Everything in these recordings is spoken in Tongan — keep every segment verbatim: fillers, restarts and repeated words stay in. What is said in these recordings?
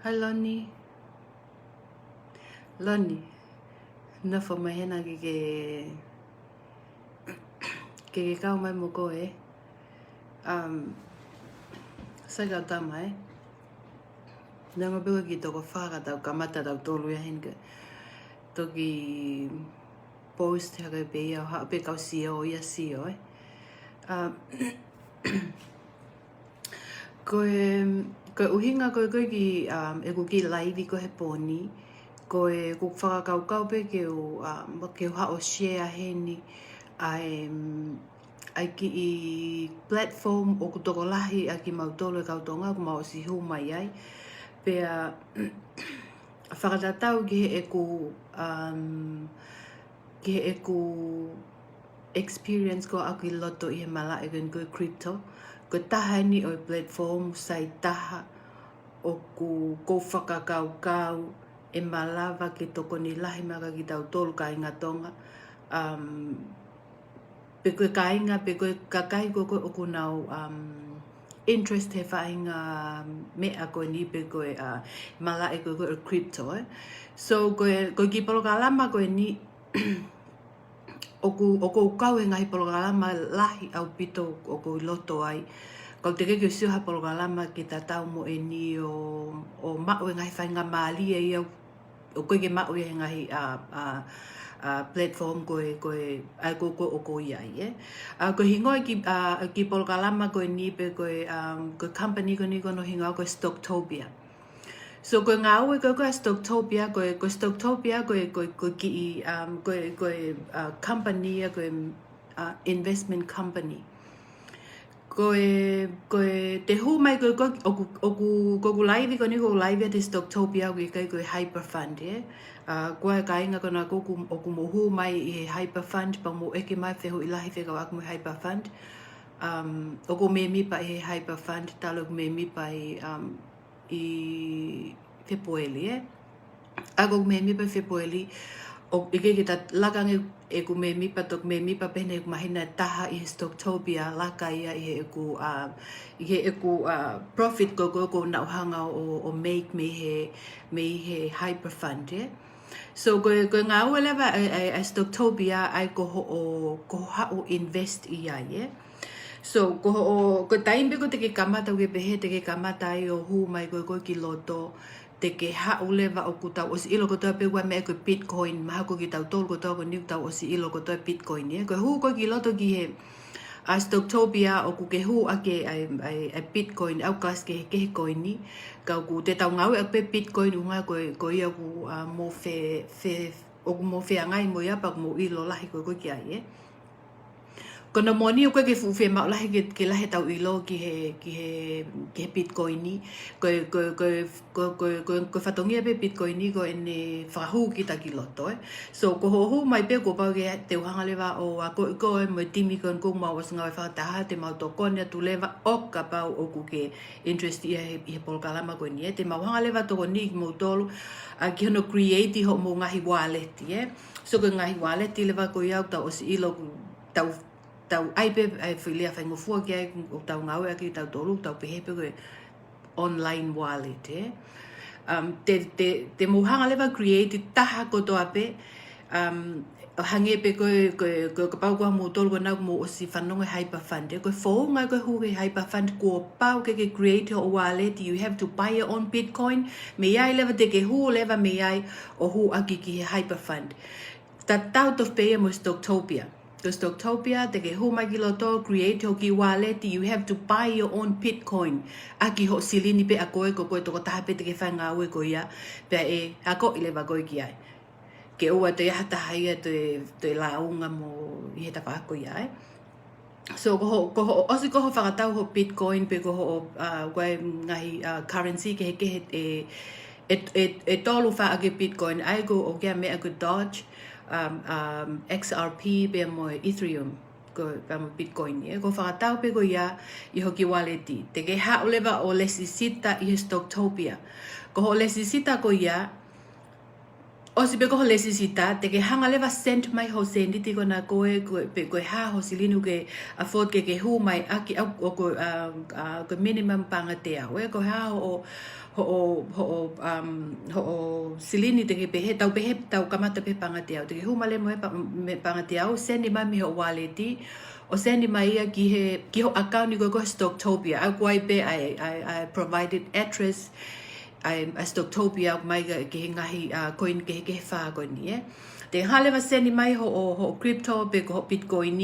Hi, Lonnie. Lonnie, nofo mai hena ke ke, ke ke kau mai mo koe. Um, sai kau tama, ē. Neongo pē ko e kiʻi toko fā ka tau kamata tautolu ia heni ke toki post hake pē ia, haʻu pē kau sio ia sio, ē. Um, Ko e, ko e ʻuhinga ko e, ko e kiʻi, um, ʻeku kiʻi laivi ko ē he pō ni, ko e ʻeku fakakaukau pē ke u, um, ke u haʻu ʻo share heni ʻa e, um, ʻa e kiʻi platform ʻoku tokolahi ʻa kimautolu e kau Tonga ʻoku mau ʻosi hū mai ai. Pea fakatatau ki heʻeku, um, ki heʻeku experience ko ʻaku ʻi loto ʻi he malaʻe ko eni ko e crypto. Ko e taha eni ʻo e platform sai taha ʻoku ou fakakaukau ʻe malava ke tokoni lahi mai kia kitautolu kāinga Tonga. Um, pe ko e kāinga, pe ko e kakai ko ē ʻoku nau, um, interest he faʻahinga meʻa ko eni pe ko e, uh, malaʻe ko ē ko e crypto, ē. So, ko e, ko e kiʻi polokalama ko eni, ʻoku, ʻoku ou kau he ngaahi polokalama lahi ʻaupito ʻoku ou ʻi loto ai. Kau teʻeki ke u sio ha polokalama ke tatau mo eni ʻo, ʻo maʻu e ngaahi faingamālie ia ʻoku ʻikai ke maʻu ia he ngaahi, uh, uh, uh, platform ko ē, ko ē, ʻa ē ko ē ʻoku ou ʻi ai, ē. Uh, ko e hingoa e kiʻi, uh, kiʻi polokalama ko eni pe ko e, um, ko e company ko eni ko hono hingoa ko e Stocktopia. So, ko e ngāue ko ē ko e Stocktopia, ko e, ko e Stocktopia, ko e, ko e, ko e kiʻi, um, ko e, ko e, uh, company ia, ko e, uh, investment company. Ko e, ko e, te u hū mai ko e, ko e, ʻoku, ʻoku, ko ʻeku laivi ko eni, ko ʻeku laivi ʻa e Stocktopia, ʻoku ʻikai ko e Hyperfund, ē. Uh, ko e kāinga ko ena ʻoku, ʻoku mou hū mai ʻi he Hyperfund, pea mou ʻeke mai fehuʻi lahi fekauʻaki mo e Hyperfund. Um, ʻoku ou mēmipa ʻi he Hyperfund, talu ʻeku mēmipa ʻi, um, ʻi Fepueli, ē. ʻA ʻeku mēmipa ʻi Fepueli, ʻoku ʻikai ke ta laka ange ʻeku mēmipa, toki mēmipa pē ʻi he māhina ʻe taha ʻi he Stocktopia, laka ia ʻi heʻeku, uh, ʻi heʻeku, uh, profit ko ē ʻoku ou nau hanga ʻo, ʻo make mei he, mei he Hyperfund, ē. So, ko e, ko e ngāue leva ʻa e, ʻa e, ʻa e Stocktopia, ʻa ia ko hoʻo, ko hoʻo haʻu ʻo invest ʻi ai, ē. So, ko hoʻo, ko e taimi pē ko ē te ke kamata, ʻoku ke pehē te ke kamata ai ʻo hū mai ko ē ko ē ki loto, te ke haʻu leva ʻoku tau ʻosi ʻilo kotoa pē ʻa e meʻa ko e Bitcoin, mahalo ko kitautolu kotoa ko eni ʻoku tau ʻosi ʻilo kotoa e Bitcoin, ē. Ko e hū ko ē ki loto ki he, ʻa e Stocktopia ʻoku ke hū ʻaki ʻa e, ʻa e, ʻa e Bitcoin, ʻoku kasi kehekehe ko eni. Ka ʻoku te tau ngāueʻaki pē Bitcoin, ʻuhinga ko e, ko ia ʻoku, uh, mou fe, fe, ʻoku mou feangai mo ia pea ʻoku mou ʻilo lahi ko ē ko ē ki ai, ē. Ko hono moʻoni ʻoku ʻikai ke fuʻu fiemaʻu lahi ke, ke lahi ʻetau ʻilo ki he, ki he, ki he Bitcoin. Ko e, ko e, ko e, ko e, ko e, ko e, ko e fatongia pē Bitcoin ko ʻene fakahū kita ki loto, ē. So, ko hoʻo hū mai pē kuo pau ke te u hanga leva ʻo akoʻi koe mo e timi ko ē ʻoku mau ʻosi ngāue fakataha, te mau tokoni atu leva ʻo kapau ʻoku ke interest ʻi he, ʻi he polokalama ko eni, ē. Te mau hanga leva ʻo tokoni kimoutolu, uh, ki hono create hoʻomou ngaahi wallet, ē. So, ko e ngaahi wallet leva ko ia ʻoku tau ʻosi ʻilo ʻoku tau, tau ʻai pē ʻa e foʻi lea faingofua ki ai ʻoku tau ngāueʻaki kitautolu, tau pehē pē ko e online wallet, ē. Um, te, te, te mou hanga leva ʻo create taha kotoa pē, um, ʻo hangē pē ko e, ko e, ko e kapau ko kimoutolu ko ena ʻoku mou ʻosi fanongo he Hyperfund, ē. Ko e founga ko ē hū he Hyperfund kuo pau ke ke create hoʻo wallet, you have to buy your own Bitcoin, mei ai leva te ke hū leva mei ai ʻo hū ʻaki ki he Hyperfund. Tatau tofu pē ia mo Stocktopia. Ko Stocktopia, te ke hū mai ki loto, create hoʻo kiʻi wallet, you have to buy your own Bitcoin. ʻAki hoʻo silini pē ʻa koe, ko koe tokotaha pē te ke fai e ngāue ko ia. Pea ʻe akoʻi leva koe ki ai. Ke ʻoua toe ʻi ai ha taha ia te, te lāunga mo ʻi he tafaʻaki ko ia, ē. So, ko hoʻo, ko hoʻo, ʻosi ko hoʻo fakatau hoʻo Bitcoin pe ko hoʻo, uh, ko e ngaahi, uh, currency kehekehe ʻe, ʻe, ʻe, ʻe tolu fā ʻaki Bitcoin, ʻa ia ko e kiʻi meʻa ko e Doge, um, um, X R P pea mo e Ethereum, ko, pea mo e Bitcoin, ē. Ko hoʻo fakatau pē ko ia ʻi hoʻo kiʻi wallet. Te ke haʻu leva ʻo lēsisita ʻi he Stocktopia. Ko hoʻo lēsisita ko ia, ʻosi pē ko hoʻo lēsisita, te ke hanga leva ʻo send mai hoʻo sēniti ko ena ko ē, ko e, pe ko e hā hoʻo silini ʻoku ke afford ke ke hū mai ʻaki, ʻa, ʻoku, uh, uh, ko e minimum paʻanga ʻe teau, ē, ko e hā hoʻo, hoʻo, hoʻo, um, hoʻo silini te ke pehē, tau pehē, tau kamata pē he paʻanga ʻe teau. Te ke hū mai leva mo e pa-, mei he paʻanga ʻe teau, send mai mei hoʻo wallet, ʻo send mai ia ki he, ki hoʻo account ko ē ko e Stocktopia. ʻA ia ko ia pē ʻa e, ʻa e, ʻa e provided address, ʻa e, ʻa e Stocktopia mai ki he, ki he ngaahi, uh, coin kehekehe fā ko eni, ē. Te ke hanga leva ʻo send mai hoʻo, hoʻo crypto pe ko hoʻo Bitcoin,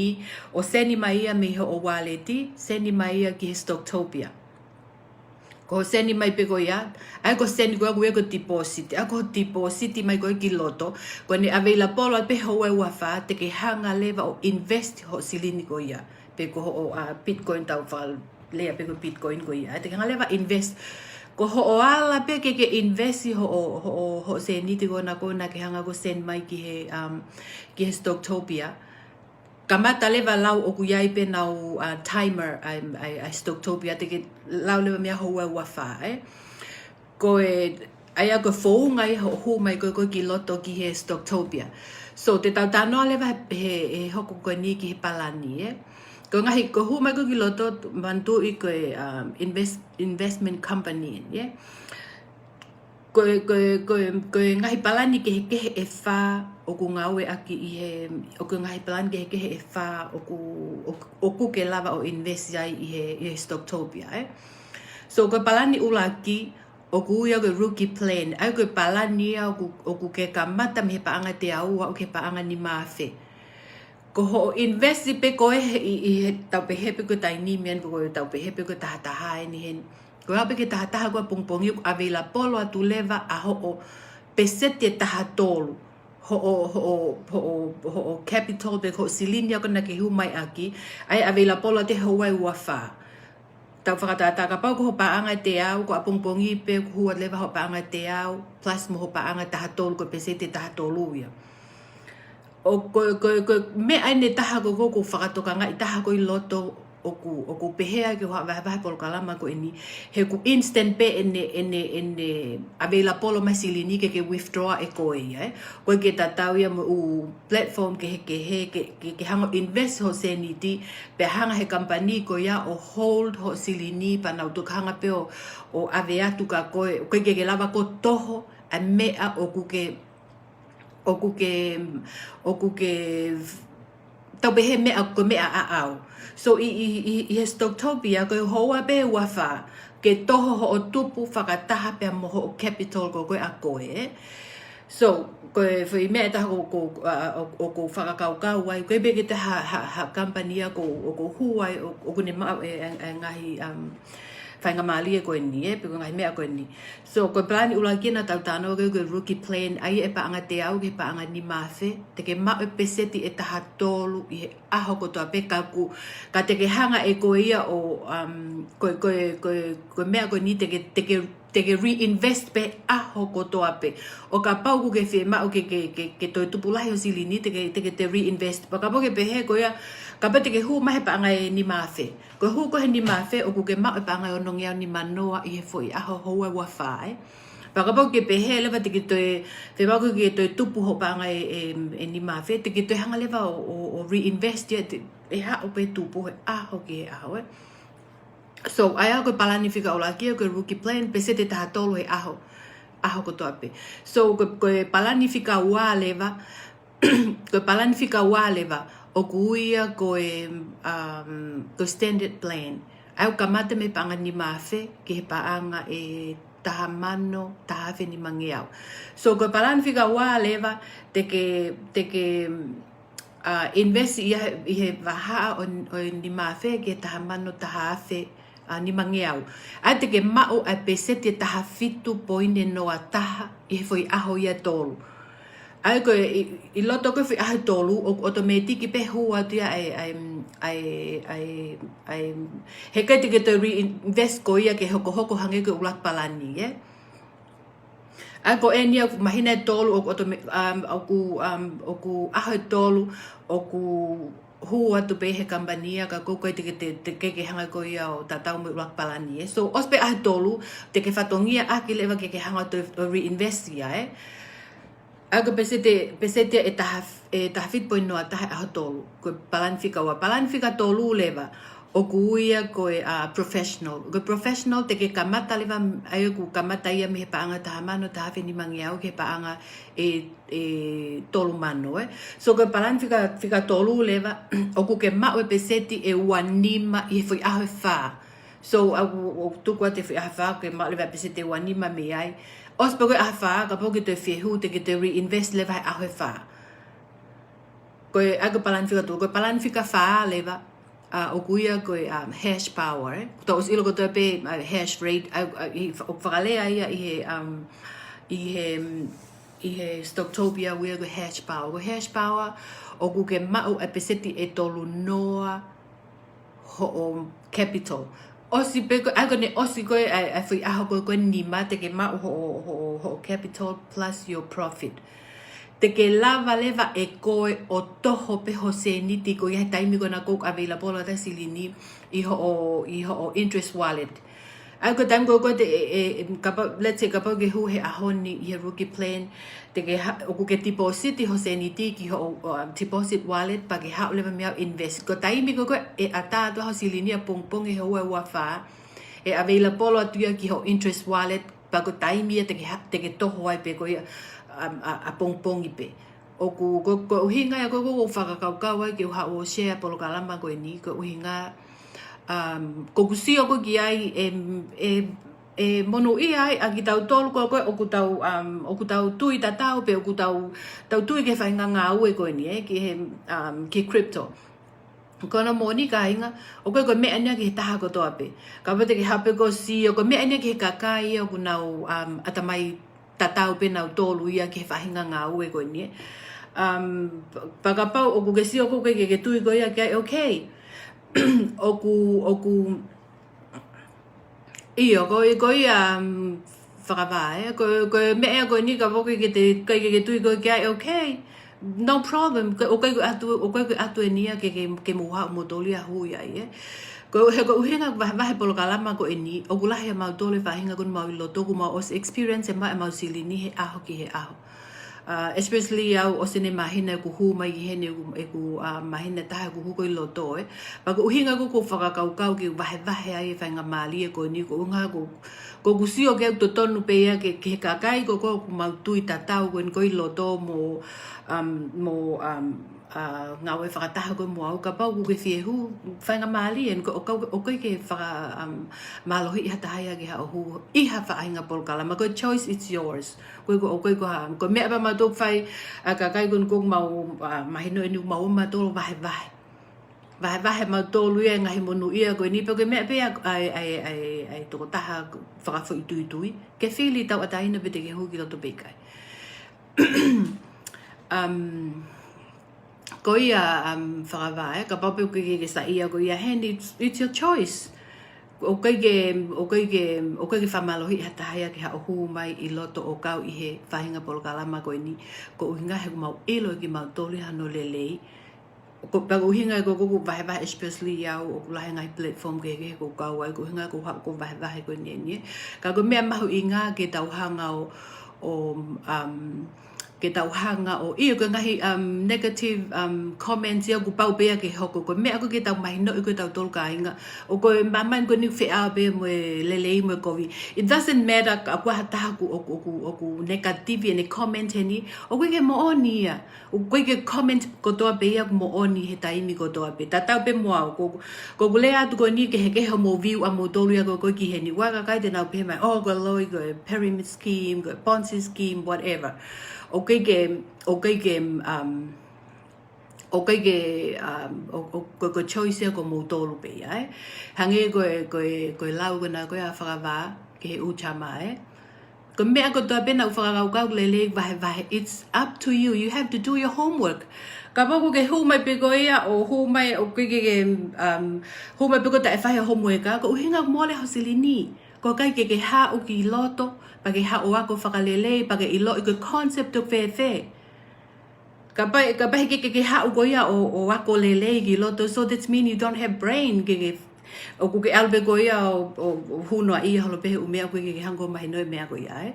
ʻo send mai ia mei hoʻo wallet, send mai ia ki he Stocktopia. Ko hoʻo send mai pē ko ia, ʻa ia ko hoʻo send ko ia ʻoku ui ko e deposit, ʻa ia ko hoʻo deposit mai ko ē ki loto, ko ʻene available atu pē he houa ʻe ua fā, te ke hanga leva ʻo invest hoʻo silini ko ia. Pe ko hoʻo, uh, Bitcoin, tau fakalea pē ko e Bitcoin ko ia. Te ke hanga leva ʻo invest. Ko hoʻo ala pē ke ke invest hoʻo, hoʻo, hoʻo sēniti ko ena ko ē naʻa ke hanga ʻo send mai ki he, um, ki he Stocktopia. Kamata leva lau ʻoku ʻi ai pē ʻenau, uh, timer ʻa e, ʻa e, ʻa e Stocktopia, te ke lau leva mei he houa ʻe ua fā, ē. Ko e, ʻa ia ko e founga ia hoʻo hū mai ko ē ko ē ki loto ki he Stocktopia. So, te tau talanoa leva he, he, he hoko ko eni ki he palani, ē. Ko e ngaahi, ko e hū mai ko ē ki loto, manatuʻi ko e, um, invest-, investment company, ē. Ko e, ko e, ko e, ko e ngaahi palani kehekehe ʻe fā ʻoku ngāueʻaki ʻi he, ʻoku ngaahi palani kehekehe ʻe fā ʻoku, ʻoku, ʻoku ke lava ʻo invest ai ʻi he, ʻi he Stocktopia, ē. So, ko e palani ʻuluaki, ʻoku ui ia ko e rookie plan. ʻA ia ko e palani ia ʻoku, ʻoku ke kamata mei he paʻanga ʻe teau ʻo aʻu ki he paʻanga ʻe nima afe. Ko hoʻo invest pē ko ē he, ʻi, ʻi he tau pehē pē ko e taimi ni eni pe ko e tau pehē pē ko e taha taha eni heni. Ko e aʻu pē ki he taha taha ko ē ʻapongipongi ʻoku available atu leva ʻa hoʻo peseti ʻe taha tolu. Hoʻo, hoʻo, hoʻo, hoʻo capital pe ko hoʻo silini ko ē naʻa ke hū mai ʻaki. ʻA ia available atu he houa ʻe ua fā. Tau fakatātā kapau ko hoʻo paʻanga ʻe teau, ko ʻapongipongi pē ʻoku hū atu leva hoʻo paʻanga ʻe teau, plus mo hoʻo paʻanga ʻe taha tolu, ko e peseti ʻe taha tolu ia. ʻO ko, ko, ko e meʻa eni ʻe taha ko ē ʻoku ou fakatokangaʻi taha ko ē ʻi loto ʻoku, ʻoku pehē ai ke u hanga ʻo vahevahe e polokalama ko eni, he ʻoku instant pē ʻene, ʻene, ʻene available mai e silini ke ke withdraw ʻe koe ia, ē. ʻOku ʻikai ke tatau ia mo e ʻū platform kehekehe, ke, ke, ke hanga ʻo invest hoʻo sēniti, pea hanga ʻe he company ko ia ʻo hold hoʻo silini pea nau toki hanga pē ʻo, ʻo ʻave atu kia koe, ʻoku ʻikai ke ke lava koe ʻo toho ʻa e meʻa ʻoku ke, ʻoku ke, ʻoku ke, tau pehē meʻa ko e meʻa ʻaʻau. So, ʻi, ʻi, ʻi, ʻi he Stocktopia, ko e houa pē ʻe ua fā, ke toho hoʻo tupu fakataha pea mo hoʻo capital ko ē ʻa koe, ē. So, ko e foʻi meʻa ʻe taha ʻoku, ʻoku, ʻa, ʻoku, ʻoku ou fakakaukau ai, ʻoku ʻikai pē ke toe ha, ha, ha company ia ʻoku, ʻoku hū ai, ʻo, ʻoku ne maʻu e, e, e ngaahi, um, faingamālie ko eni, ē, pe ko e ngaahi meʻa ko eni. So, ko e palani ʻuluaki naʻa tau talanoa ki ai ko e rookie plan, ʻa ia ʻe paʻanga ʻe teau ki he paʻanga ʻe nima afe, te ke maʻu e peseti ʻe taha tolu ʻi he ʻaho kotoa pē ka ʻoku, ka te ke hanga ʻe koe ia ʻo, um, ko e, ko e, ko e, ko e meʻa ko eni te ke, te ke, te ke reinvest pē ʻaho kotoa pē. ʻO kapau ʻoku ke fiemaʻu ke, ke, ke, ke toe tupu lahi hoʻo silini, te ke, te ke toe reinvest. Pea kapau ʻoku ke pehē ko ia, kapau te ke hū mai he paʻanga ʻe nima afe. Ko e hū ko ē he nima afe, ʻoku ke maʻu e paʻanga ʻe onongeau nima noa ʻi he foʻi ʻaho houa ʻe ua fā, ē. Pea kapau ʻoku ke pehē leva te ke toe, fiemaʻu ke toe tupu hoʻo paʻanga ʻe, ʻe, ʻe nima afe, te ke toe hanga leva ʻo, ʻo, ʻo reinvest ia, te, ʻe haʻu pē tupu he ʻaho ki he ʻaho, ē. So, ʻa ia ko e palani fika ʻuluaki ia ko e rookie plan, peseti ʻe taha tolu he ʻaho, ʻaho kotoa pē. So, ko, ko e palani fika ua leva, ko e palani fika ua leva, ʻoku ui ia ko e, um, ko e standard plan. ʻA ia ʻoku kamata mei he paʻanga ʻe nima afe ki he paʻanga ʻe taha mano, taha afe nimangeau. So, ko e palani fika ua leva, te ke, te ke, ʻa, invest ʻi he, ʻi he vahaʻa ʻo, ʻo e nima afe ki he taha mano taha afe, ʻa, nimangeau. ʻA ia te ke maʻu ʻa e peseti ʻe taha fitu poini noa taha ʻi he foʻi ʻaho ia ʻe tolu. ʻA ia ko e, ʻi, ʻi loto ko e foʻi ʻaho ʻe tolu, ʻoku automatic pē hū atu ia ʻa e, ʻa e, ʻa e, ʻa e, ʻa e, heʻikai te ke toe reinvest koe ia ke hokohoko hangē ko e ʻuluaki palani, ē? ʻA ia ko eni ʻoku māhina ʻe tolu, ʻoku automa-, um, ʻoku, um, ʻoku ʻaho ʻe tolu, ʻoku hū atu pē he company ia, ka ʻoku ʻikai te ke, te, te ke, ke hanga koe ia ʻo tatau mo e ʻuluaki palani, ē. So, ʻosi pē ʻaho ʻe tolu, te ke fatongia ʻaki leva ke ke hanga ʻo toe, ʻo reinvest ia, ē. ʻA ia ko e peseti, peseti ʻe taha, ʻe taha fitu poini noa taha ʻaho ʻe tolu. Ko e palani fika ua, palani fika tolu leva, ʻoku ui ia ko e, ʻa, professional. Ko e professional te ke kamata leva, ʻa ia ʻoku kamata ia mei he paʻanga ʻe taha mano taha afe nimangeau ki he paʻanga ʻe, ʻe tolu mano, ē. So ko e palani fika, fika tolu leva, ʻoku ke maʻu e peseti ʻe ua nima ʻi he foʻi ʻaho ʻe fā. So, ʻa, ʻoku, ʻoku tuku atu e foʻi ʻaho ʻe fā, ke maʻu leva e peseti ʻe ua nima mei ai. ʻOsi pē ko e ʻaho ʻe fā, kapau ʻoku ke toe fie hū, te ke toe reinvest leva he ʻaho ʻe fā. Ko e, ʻa ia ko e palani fika tolu, ko e palani fika fā leva, ʻa, ʻoku ui ia ko e, um, hash power, ē. Tau ʻosi ʻilo kotoa pē, ʻa, hash rate, ʻa, ʻa, ʻi, ʻoku fakalea ia ʻi he, um, ʻi he, ʻi he Stocktopia ʻoku ui ia ko e hash power. Ko e hash power, ʻoku ke maʻu ʻa e peseti ʻe tolu noa hoʻo capital. ʻOsi pē ko, ʻa ia ko ʻene ʻosi ko ē, ʻa e, ʻa e foʻi ʻaho ko ē, ko ē ʻe nima te ke maʻu hoʻo, hoʻo, hoʻo capital plus your profit. Te ke lava leva ʻe koe ʻo toho pē ho sēniti ko ia he taimi ko ē naʻa ʻoku available ʻa e silini ʻi hoʻo, ʻi hoʻo interest wallet. ʻA ia ko e taimi ko ē ko ē te, ʻe, ʻe, ʻe, kapau, let's say, kapau ʻoku ke hū he ʻaho ni ʻi he rookie plan, te ke ha-, ʻoku ke deposit ho sēniti ki hoʻo, um, deposit wallet pea ke haʻu leva mei ai ʻo invest. Ko e taimi ko ē ko ē ʻe ʻatā atu ai ho silini ʻapongipongi he ua ua fā, ʻe available atu ia ki hoʻo interest wallet, pea ko e taimi ia te ke ha-, te ke toho ai pē ko ia, um, ʻa, ʻapongipongi pē. ʻOku, ko, ko e ʻuhinga ia ko ē ʻoku ou fakakaukau ai ke u haʻu ʻo share polokalama ko eni, ko e ʻuhinga, um, ʻoku ou sio ko ē ki ai ʻe, ʻe, ʻe monūʻia ai ʻa kitautolu ko ē ko ē ʻoku tau, um, ʻoku tau tui tatau pe ʻoku tau, tau tui ki he faʻahinga ngāue ko eni, ē, ki he, um, ki he crypto. Ko hono moʻoni kāinga, ʻoku ʻikai ko e meʻa eni ia ki he taha kotoa pē. Kapau te ke haʻu pē ʻo sio, ko e meʻa eni ia ki he kakai ia ʻoku nau, um, ʻatamai tatau pē nautolu ia ki he faʻahinga ngāue ko eni, ē. Um, p-, pea kapau ʻoku ke sio ko ē ke, ke tui koe ia ki ai, okay. ʻOku, ʻoku, ʻio, ko, ko ia, um, fakavā, ē. Ko, ko e meʻa ko eni kapau ʻoku ʻikai ke te, ʻikai ke, ke tui koe ki ai, okay. No problem. Ko, ʻoku ʻikai ko e ʻatu, ʻoku ʻikai ko e ʻatu eni ia ke, ke, ke mou haʻu moutolu ia ʻo hū ai, ē. Ko, he ko e ʻuhinga ʻoku vahevahe polokalama ko eni, ʻoku lahi ʻa mautolu e faʻahinga ʻoku mau ʻi loto, ʻoku mau ʻosi experience ʻa e maʻu ʻa e maʻu silini he ʻaho ki he ʻaho. Uh, especially au ʻosi ʻeni e māhina ʻeku hū mai ki heni, ʻeku, ʻeku, uh, māhina ʻe taha ʻeku hū ko ē ʻi loto, ē. Pea ko e ʻuhinga ʻoku ou fakakaukau ke vahevahe ai e faingamālie ko eni, ko e ʻuhinga ko, ko ʻeku sio ki ai ʻoku totonu pē ia ke, ki he kakai ko ē ʻoku mau tui tatau ko eni ko ē ʻi loto mo, um, mo, um, ʻa, ngāue fakataha ko ē mo au, kapau ʻoku ke fie hū, faingamālie, ʻoku, ʻoku, ʻoku ʻikai ke faka, um, mālohiʻi ha taha ia ke haʻu ʻo hū ʻi ha faʻahinga polokalama, ko e choice is yours. Ko e, ko, ʻoku ʻikai ko ha, ko e meʻa pē ʻa mautolu ʻoku fai, ʻa e kakai ko eni ʻoku mau, ʻa, mahino eni ʻoku mau mautolu vahevahe. Vahevahe mautolu ia e ngaahi monūʻia ko eni pea ko e meʻa pē ia ʻa e, ʻa e, ʻa e, ʻa e tokotaha fakafoʻituitui. Ke fili tauʻatāina pe te ke hū ki loto pe ʻikai. Um, ko ia, um, fakavā, ē, kapau pē ʻoku ke, ke, ke saiʻia ko ia heni, it's, it's your choice. ʻOku ʻikai ke, ʻoku ʻikai ke, ʻoku ʻikai ke fakamālohiʻi ha taha ia ke haʻu ʻo hū mai ʻi loto ʻo kau ʻi he faʻahinga polokalama ko eni, ko e ʻuhinga he ʻoku mau ʻilo ʻe kimautolu ia hono lelei. Ko, pea ko e ʻuhinga ko ē ʻoku ou vahevahe, especially au, ʻoku lahi e ngaahi platform kehekehe ʻoku ou kau ai, ko e ʻuhinga ʻoku ou haʻu ʻo vahevahe ko eni eni, ē. Ka ko e meʻa mahuʻinga ke tau hanga ʻo, ʻo, um, ke tau hanga ʻo, ʻio, ko e ngaahi, um, negative, um, comments ia ʻoku pau pē ia ke hoko, ko e meʻa ko ē ke tau mahinoʻi ko ē ʻe tautolu kāinga. ʻOku ou māmani ko eni ʻoku feʻao pē mo e lelei mo e kovi. It doesn't matter kapau ko e hā ha taha ʻoku, ʻoku, ʻoku, ʻoku negative ʻene comment heni, ʻoku ʻikai ke moʻoni ia. ʻOku ʻikai ke comment kotoa pē ia ʻoku moʻoni he taimi kotoa pē. Tatau pē mo au, ko, ko ʻeku lea atu ko eni ke kehekehe hoʻomou view ʻa moutolu ia ko ē ko ē ki heni. ʻOku ʻi ai e kakai te nau pehē mai, oh, ko e loi, ko e pyramid scheme, ko e Ponzi scheme, whatever. ʻOku ʻikai ke, ʻoku ʻikai ke, um, ʻOku ʻikai ke, um, ʻo, ʻo, ko, ko e choice ia ko moutolu pē ia, ē. Hangē ko e, ko e, ko e lau ko ena ko ē ʻa Fakavā ki he ʻū tama, ē. Ko e meʻa kotoa pē naʻa ku fakakaukau lelei vahevahe, it's up to you. You have to do your homework. Kapau ʻoku ke hū mai pē koe ia ʻo hū mai ʻoku ʻikai ke, ke, um, hū mai pē koe taʻe fai hoʻo homework, ka ko e ʻuhinga ʻoku mole ho silini. ʻOku ʻikai ke ke haʻu ki loto, pea ke haʻu ʻo ako fakalelei, pea ke ʻiloʻi ko e concept ʻoku fēfē. Kapau, kapau he ʻikai ke, ke, ke haʻu koe ia ʻo, ʻo ako lelei ki loto. So that's mean you don't have brain. Ke, ke, ʻoku ke ʻalu pē koe ia ʻo, ʻo, ʻo hunoa ia holo pē he ʻū meʻa ʻoku ʻikai ke, ke hanga ʻo mahinoʻi e meʻa ko ia, ē.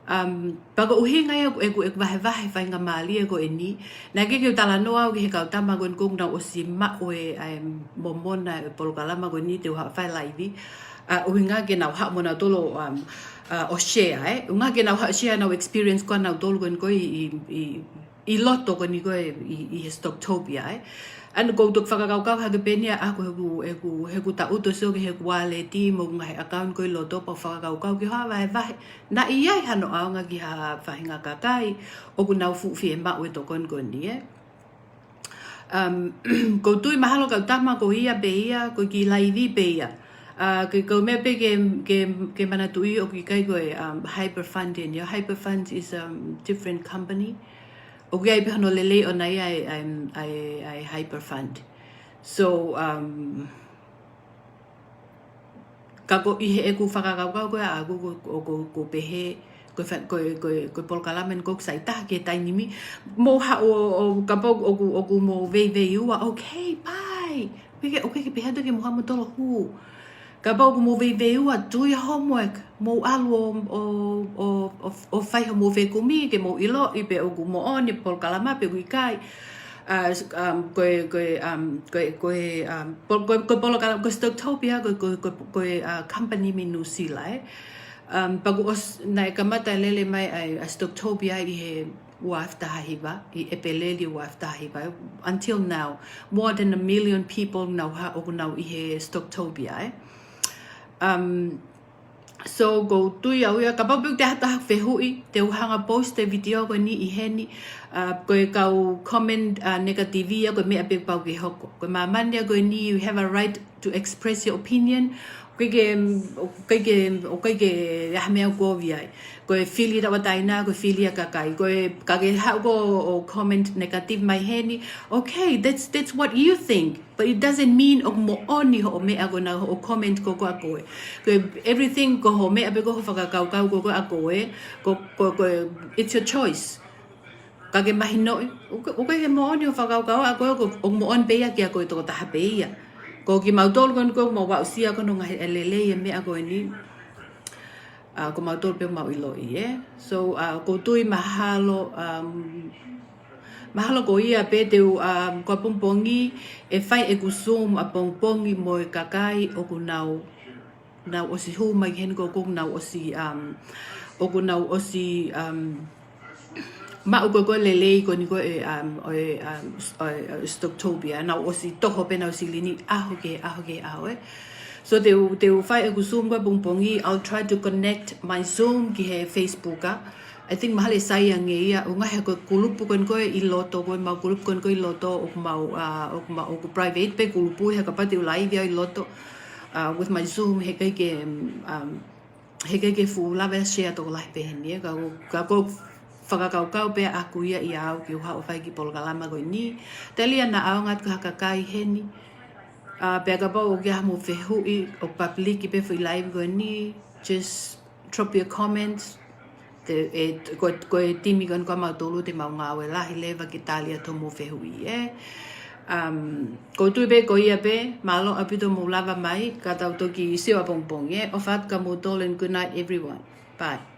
Um, pea ko e ʻuhinga ia ʻeku, ʻeku, ʻeku vahevahe faingamālie ko eni. Naʻe ʻikai ke u talanoa au ki he kau tama ko eni ʻoku nau ʻosi maʻu e, ʻa e momona e polokalama ko eni te u haʻu ʻo fai laivi. ʻA, ʻuhinga ke nau haʻu mo nautolu, um, ʻa, ʻo share, ē. ʻUhinga ke nau haʻu ʻo share ʻenau experience ko ē ʻanautolu ko eni ko ē ʻi, ʻi, ʻi, ʻi loto ko eni ko ē ʻi, ʻi he Stocktopia, ē. ʻA ia ʻoku ou toki fakakaukau hake pē eni ia ʻaʻaku he ʻoku, he ʻoku, he ʻoku taʻutu sio ki heʻeku wallet mo e ngaahi account ko ē ʻi loto pea u fakakaukau ke u haʻu ʻo vahevahe. Naʻe ʻi ai hano ʻaonga ki ha faʻahinga kakai ʻoku nau fuʻu fiemaʻu e tokoni ko eni, ē. Um, ʻoku ou tui mahalo kau tama ko ia pē ia, ko e kiʻi laivi pē ia. ʻA, ko e, ko e meʻa pē ke, ke, ke manatuʻi ʻoku ʻikai ko e, um, Hyperfund eni ia. Hyperfund is a, um, different company. ʻOku ʻi ai pē hono lelei ʻona ia ʻa e, ʻa e, ʻa e, ʻa e Hyperfund. So, um, ka ko ʻi heʻeku fakakaukau ko ē ʻaʻaku ʻoku, ʻoku, ʻoku pehē, ko e fa-, ko e, ko e, ko e polokalama eni ʻoku sai taha ki he taimi ni. Mou haʻu ʻo, ʻo, kapau ʻoku, ʻoku mou veiveiua, okay, bye. ʻOku ʻikai ke, ʻoku ʻikai ke pehē atu ke mou haʻu moutolu ʻo hū. Kapau ʻoku mou veiveiua, do your homework. Mou ʻalu ʻo, ʻo, ʻo, ʻo, ʻo fai hoʻomou fekumi, ke mou ʻiloʻi pe ʻoku moʻoni e polokalama pe ʻoku ʻikai. ʻA, s-, um, ko e, ko e, um, ko e, ko e, um, pol-, ko e, ko e polokalama, ko e Stocktopia, ko e, ko e, ko e, ko e, ʻa, company mei Nuʻusila, ē. Um, pea kuo ʻos-, naʻe kamata lele mai ʻa e, ʻa e Stocktopia ʻi he ua afe taha hiva, ʻi ʻEpeleli ua afe taha hiva. Until now, more than a million people nau ha-, ʻoku nau ʻi he Stocktopia, ē. Um, so, ʻoku ou tui au ia, kapau pē ʻoku ʻi ai ha taha fehuʻi, te u hanga ʻo post e video ko eni ʻi heni, ʻa, ko e kau comment, ʻa, negative ia, ko e meʻa pē pau ke hoko. Ko e māmani ia ko eni, you have a right to express your opinion. ʻOku ʻikai ke, ʻoku ʻikai ke, ʻoku ʻikai ke ʻi ai ha meʻa ʻoku kovi ai. Ko e fili tauʻatāina, ko e fili ʻa e kakai. Ko e, ka ke haʻu koe ʻo comment negative mai heni. Okay, that's, that's what you think. But it doesn't mean ʻoku moʻoni hoʻo meʻa ko ena, hoʻo comment ko ē ʻa koe. Ko e everything ko hoʻo meʻa pē ko ē, hoʻo fakakaukau ko ē ʻa koe. Ko, ko, ko, it's your choice. Ka ke mahinoʻi, ʻoku, ʻoku ʻikai ke moʻoni hoʻo fakakaukau ʻa koe, ʻoku, ʻoku moʻoni pē ia kia koe tokotaha pē ia. Ko kimautolu ko eni ʻoku mau aʻusia ko hono ngaahi ʻe lelei e meʻa ko eni. ʻA, ko mautolu pē ʻoku mau ʻiloʻi, ē. So, ʻa, ʻoku ou tui mahalo, um, mahalo ko ia pē te u, um, ko ʻapongipongi, ʻe fai ʻeku Zoom ʻapongipongi mo e kakai ʻoku nau nau ʻosi hū mai ki heni ko ē ʻoku nau ʻosi, um, ʻoku nau ʻosi, um, maʻu ko ē ko e lelei ko eni ko ē, um, ʻo e, um, s-, ʻo e, ʻo e Stocktopia, nau ʻosi toho pē ʻenau silini ʻaho ki he ʻaho ki he ʻaho, ē. So te u, te u fai ʻeku Zoom ko ē ʻapongipongi, I'll try to connect my Zoom ki he Facebook, ʻa. I think mahalo ʻe sai ange ia, ʻuhinga he ko e kulupu ko eni ko ē ʻi loto, ko ʻemau kulupu ko eni ko ē ʻi loto, ʻoku mau, uh, ʻoku mau, ʻoku private pē kulupu, he kapau te u laivi au ʻi loto, uh, with my Zoom, heʻikai ke, um, heʻikai ke fuʻu lava ʻo share tokolahi pehē ni, ē, ka ko, ka ko e fakakaukau pē ʻaʻaku ia ʻia au ke u haʻu ʻo fai e kiʻi polokalama ko eni. Tali ʻa e ʻaonga atu ki ha kakai heni. Uh, pea kapau ʻoku ʻi ai haʻamou fehuʻi, ʻoku public pē foʻi live ko eni, just drop your comments. Te, ʻe, ko, ko e timi ko eni ko ē ʻamautolu te mau ngāue lahi leva ke tali atu hoʻomou fehuʻi, ē. Um, ʻoku ou tui pē ko ia pē, mālō ʻaupito hoʻomou lava mai, ka tau toki sio ʻapongipongi, ē. ʻOfa atu kia moutolu and good night everyone. Bye.